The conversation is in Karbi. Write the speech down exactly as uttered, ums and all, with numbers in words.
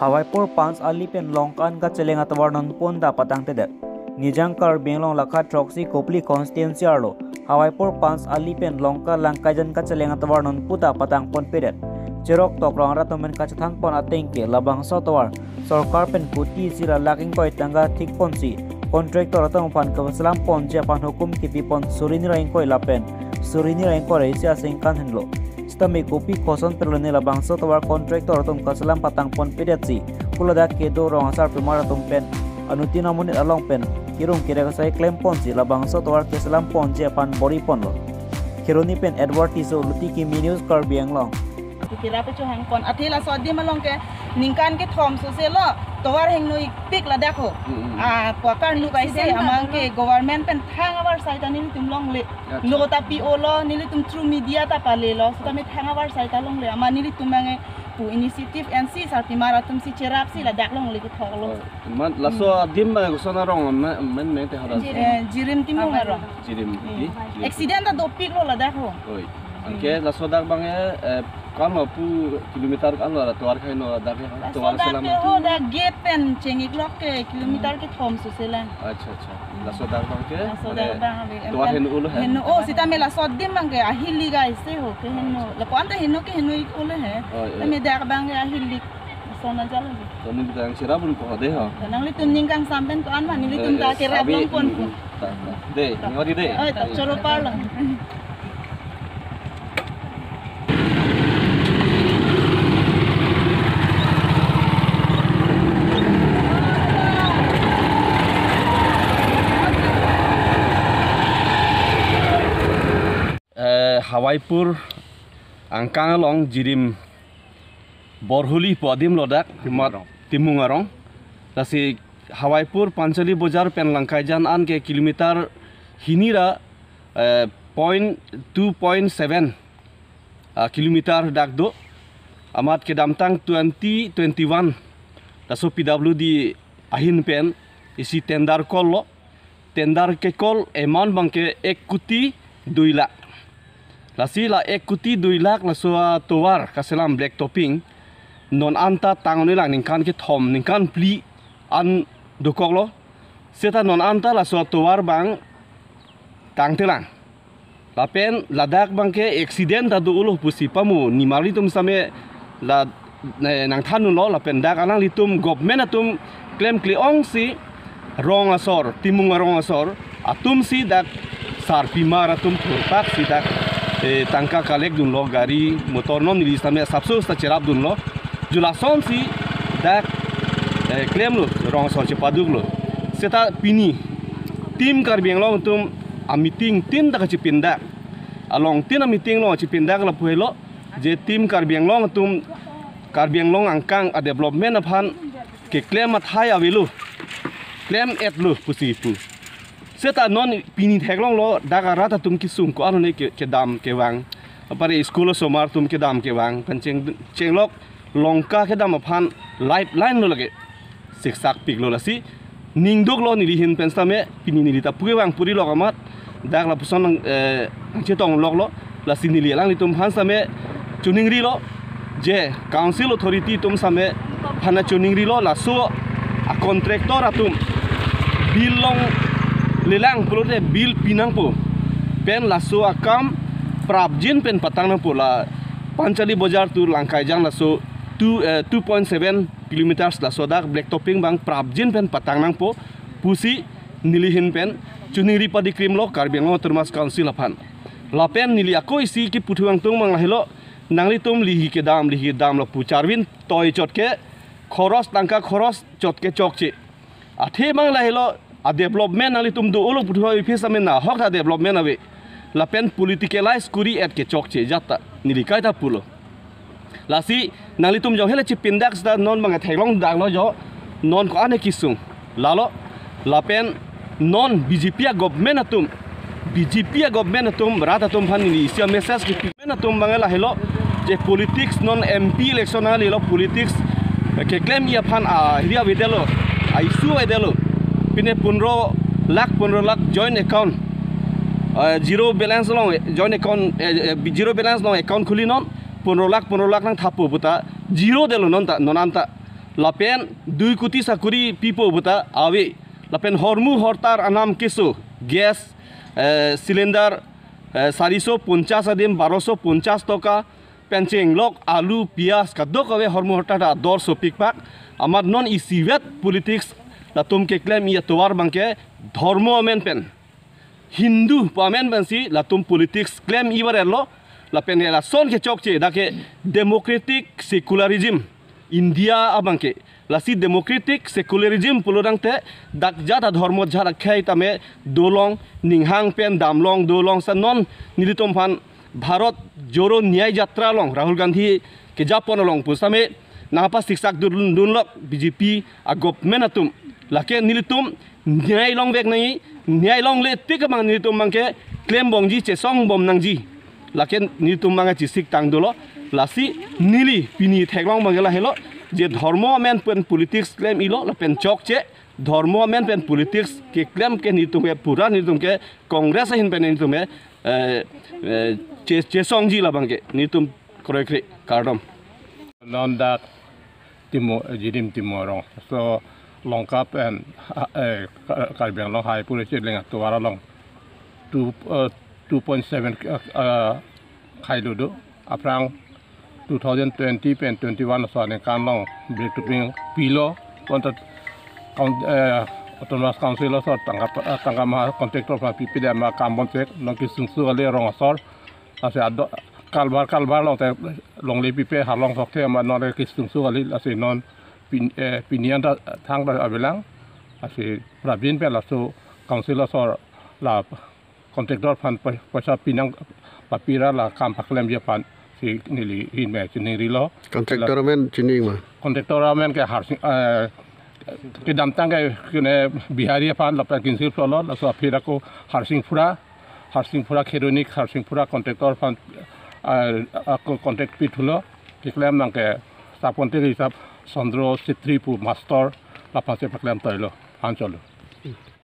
Hawaipur Panchali pen Longka an kacheleng atovar nonpu ta patangtedet. Nijang Karbi Anglong lakha throksi Kopili constituency arlo Hawaipur Panchali pen Longka Langkaijan kacheleng atovar nonpu ta patangponpedet. Cherok tok rong arat atum pen kachethanpon ateng ke labangso atovar sorkar pen kuti isi ra lakh ingkoi tangka thikponsi contractor atum aphan kapachelamponji aphan hukum kipipon suri hini ra ingkoi lapen suri hini ra ingkoi ra isi aningkan henlo. Sitame kopi koson pen lone labangso atovar contractor atum kachelam patangponpedetsi, pu ladak kedo rong asarpimar atum pen anuttin amonit along pen kerung kerek asai klemponsi labangso atovar kachelamponji aphan bor-iponlo. Kheroni pen Edward Tisso, Luti Kimi News, Karbi Anglong. Kira pe chohangpon. Athe laso adim along ke ningkan kethom sose lo. Tovar hingno ikpik ladak ho. Mm, mm. Ah, puakar nu kaise Accident amang abang ke lo. Government pen thang avarsai ta nelitum longle. Acha. No ta P O lo, nelitum through media ta palelo. Sitame thang avarsai ta longle. Amat nelitum abang ke pu initiative N C sarpimar atum si cherapsi ladak longle kethok lo. Oh, man, laso Hmm. adim abang koson arong, man, man, man te hada. Jirim. Eh, Jirim Timung arong. Jirim. Eh. Accident ta dopiklo ladak ho. Oi. Anke laso dak abang ke, eh, ko-an lo pu kilometer ko-an lo atovar kaino dak ke, laso atovar dak selam ke ho dak gate pen cheng-iklok ke kilometer Hmm. kethom sose lang. Acha, acha. Hmm. Laso dak abang ke, laso mane dak abang ke, atovar em, heno ulo he. Heno, oh, sitame laso adim abang ke ahili kaise ho ke heno. Acha. Lapu-an ta heno ke heno-ik ulo he. Oh, iya. Tame dak abang ke ahili. Laso na jalo. Toni kita yang sirap pun po de ho. Nanglitum ning kangsam pen ko-an ma, nelitum Eh, ta eh, kerap abi, longpon mm, po. Mm. Ta, ta. De, Ta. Ngori de. Oh, ta choro parlo. Eh, Hawaipur angkang along Jirim Borhuli pu adim lo dak, Timung mat arong. Timung arong. Lasi Hawaipur Panchali Bojar pen Langkaijan an ke kilometer hini ra, eh, point two point seven, ah, kilometer dak do. Amat kedamtang twenty twenty-one laso P W D ahin pen isi tender call lo. Tender ke call amount abang ke ek kuti dui lakh. Lasi la ek kuti dui lakh laso atovar kaselam black topping non anta tang un-elang ningkan kethom ningkan phli an dokoklo. Seta non anta laso atovar abang tangtelang. Lapen ladak abang ke accident ta do ulo pusi pamo nimarli atum sitame la, eh, nangthan unlo lapen dak alanglitum government atum klemkle-ongsi rong asor, Timung arong asor atumsi dak sarpimar atum thurpaksi dak, eh, tangka collect dunlo, gari motor non neli sitame sapso sita cherap dunlo. Ju lasonsi dak, eh, klemlo, rong asor chepaduklo. Seta pini Team Karbi Anglong atum ameeting tin ta kachipindak. Along tin ameeting along chipindak lapu helo je Team Karbi Anglong atum Karbi Anglong angkang adevelopment aphan keklem athai avelo, klem-etlo pusi pu. Seta non pini theklonglo dak arat atum kesung ko-an ne ke, kedam kevang. Apare school osomar atum kedam kevang. Pen cheng, chenglok Longka kedam aphan lifeline lo lake. Siksak piklo lasi. Ningduklo neli ahin pen sitame pini neli ta pu kevang puri lok amat. Dak lapuson nang, eh, nangchetong loklo. Lasi neli alanglitum aphan sitame choningrilo je council authority atum sitame aphan choningrilo laso a contractor atum bill longlelang pulote bill pinangpo. Pen laso akam prapjin pen patang nangpo la Panchali Bojar to Langkaijan laso two, eh, two point seven kilometers laso dak black topping abang prapjin pen patang nangpo pusi neli ahin pen choningri padikrimlo Karbi Anglong Autonomous Council aphan. Lapen neli ako isi kiputhu angtung abang lahelo, nanglitum lihi kedam, lihi kedam lapu charvin toi chot ke khoros tangka khoros chot ke chokche. Athe abang lahelo, a development nanglitum do ulo puthu office amen nahok ta development ave. Lapen politicalize kuri-et ke chokche jat ta neli kaita pulo. Lasi nanglitum jong hele chipindak seta non abang theklong daklo jo, non ko-an kesung. Lalo lapen non B J P a government atum, B J P a government atum rat atum aphan neli isi a message kipi, government atum abang lahelo je politics non M P election alilo politics, eh, keklem-i aphan a area avedetlo, a issue avedetlo. Pine pondro lakh, pondro lakh joint account, eh, zero balance along, eh, joint account, eh, eh, zero balance along account khuli non, pondro lakh, pondro lakh nangthappo puta zero detlo non ta, non anta. Lapen dui koti sakuri pipo puta ave. Lapen hormu hortar anam keso, gas, eh, cylinder, eh, sariso ponchas adim baroso ponchas toka, pen chenglok, alu, piyaj, kadokave hormu hortar ta dor sopikpak. Amat non isivet politics latum keklem-i atovar abangke dhormo amen pen, Hindu pu amen pensi latum politics klem-i varelo. Lapen lason kechokche dak ke democratic secularism India abangke. Lasi democratic secularism pulo tangte dak jat adhormo jat akhei tame dolong, ninghang pen damlong dolong. Sa non nelitum aphan Bharat Jodo Nyay Yatra along Rahul Gandhi kejapon along pusitame nangpasiksak dun, dunlok B J P a government atum. Lake nelitum nyay longvek nangji, nyay longle tik abang nelitum abangke klembomji, chesongbom nangji. Lake nelitum abangke chesik tang dolo. Lasi neli pini theklong abangke lahelo, je dhormo amen pen politics klem-ilo lapen chokche, dhormo amen pen politics keklem ke nelitum ke pura nelitum ke Congress ahin pen nelitum ke, eh, eh, che-, chesongji labangke nelitum kroikre, kardom. Non dak Timung, eh, Jidim Timung Rongso Longkap and, eh, Ka-, Karbi Anglong High Police Leng atovar along two, eh, two point seven, eh, eh, khailu do. Aphrang two thousand twenty pen twenty-one aso aningkan along break to bring pilo. Konta kaun-, eh, Autonomous Council aso tangka, eh, tangka ma contractor aphan pipe dam ma kam bom chek, non kesung su kali rong asor. Lasi ado kalbar kalbar along te longle pipe, halong sok the amat non kesung su kali. Lasi non pin, eh, pini anta thangta avelang. Lasi prabin pen laso council asor la contractor aphan pai-, paisa pinang papira la kam paklemji aphansi neli hin me chiningrilo. Contractor amen chini ma? Contractor amen ke Harsing, eh, kedamtang ke kene Bihari aphan lapen Kinsir Solo, laso aphi ako Harsing Phura, Harsing Phura Kheroni, Harsing Phura contractor aphan, eh, ako contract pithulo, keklem nang ke sub contract hisap Sondro Setri pu master, laphansi paklem toilo, ancholo.